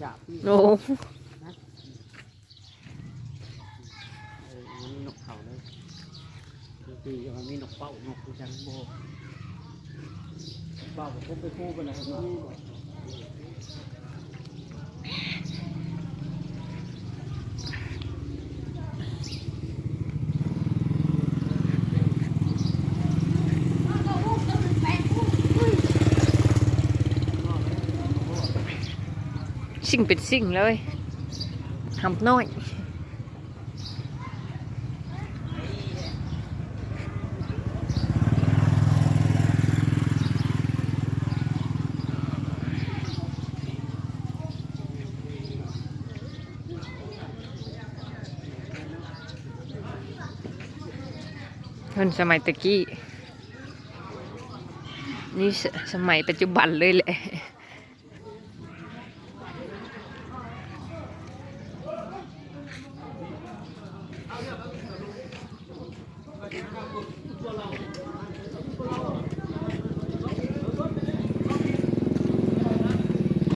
ຈາບ ໂອ້ ນະ ເອີ ມັນມີນົກເຂົາເລີຍ ບາງທີກໍມັນມີນົກເປົ້າ ນົກຄືກັນບໍ່ ເປົ້າກໍຄົບໄປຄູ່ກັນນະເນາະ. ຊິງເປັນຊິງເລີຍ ຫຳນ້ອຍ. ເພິ່ນສະໄໝແຕ່ກີ້ ນີ້ສະ ສະໄໝປັດຈຸບັນເລີຍແຫຼະ. ເ